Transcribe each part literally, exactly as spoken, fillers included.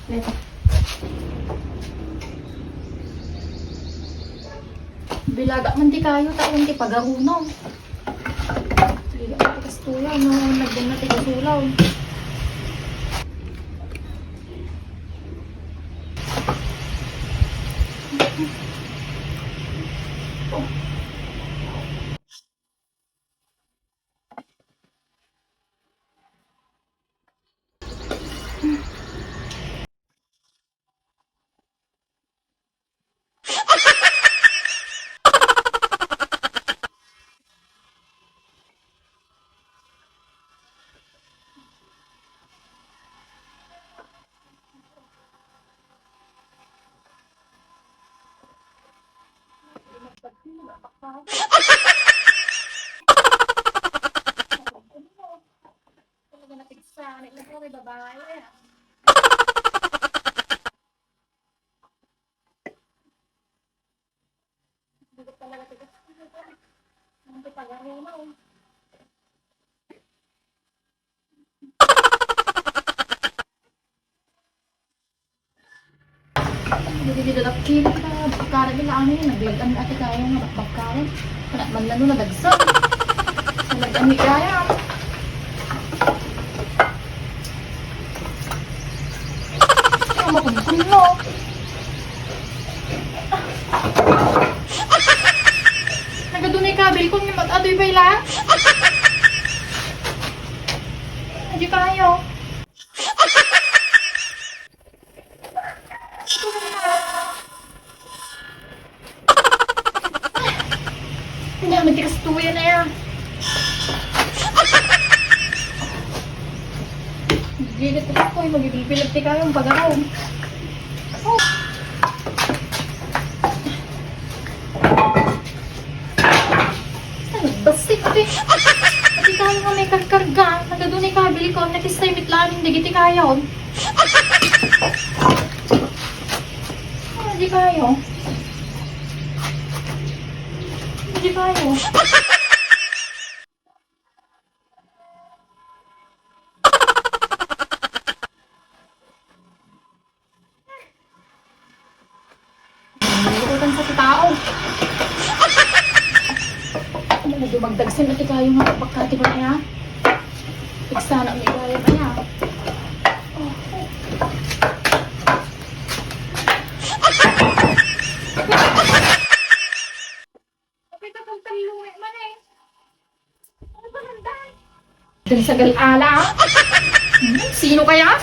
Bilaga man ti kayo, ta awan ti pagaruno. Bilaga ti kastoy, no? Nagdala ti gasulaw. Talaga natigsa. Ano na po, may babae. Hindi talaga tigas. Ang pagkagano mo. Dagiti dadakkel, bakkaran, ila ano yun, naglag-an ati kayo nga bakbakkaren. Kana man lalo nadagsa. Naglag-an ni kaya. Ay, makunkun mo. Nagadunay kabil ko nga mat-adoy ba ila? Adi kayo. Kanya, matikas tuya na yan. Gilit ako, magibilbilat ti kayong pagaraw. Oh. Ay, basik, ate. Ate, tayo nga may karkarga. Nagadunay kabil ko. Nakistay mitlamin. Dagiti kayo. Ah, di kayo. Di kayo. Utang sa tao. Ano na dumagdagsin ati kayo nga bakka ti ba kaya? Pigsana mi kaya kaya. Kapit akong talungi man eh. Ano ba nandang? Dali sa gal-ala, ah. Hmm, sino kaya?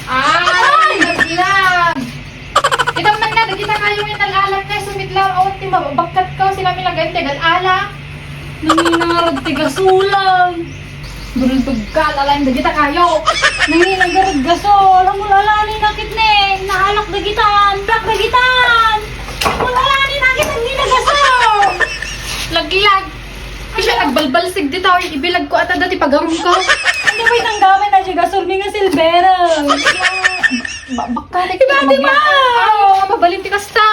Ay, naglag. Kita man na, dagita kayo yung nag-alam na, sumitlaw, awan ti mabakkat ko, sila milagan, ti gal-ala. Nanginarad ti gasulang. Dulbeg ka, lalang dagita kayo. Nanginarad gasol. Amo la ni nakit ne. Naalak dagitan. Plak dagitan. Amo la ni nakit ne gasol. Laglag. Kasi nagbalbalsig dita, oy, ibilag ko ata dati pagarum ko. Hindi ko itanggaman na siya gasol, may nga silbera. Ba-, bakka na Iba, di ba? Ay, oo, mabalin ti kasta.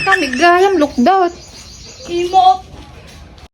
Kami gayam, lukdot. Imo,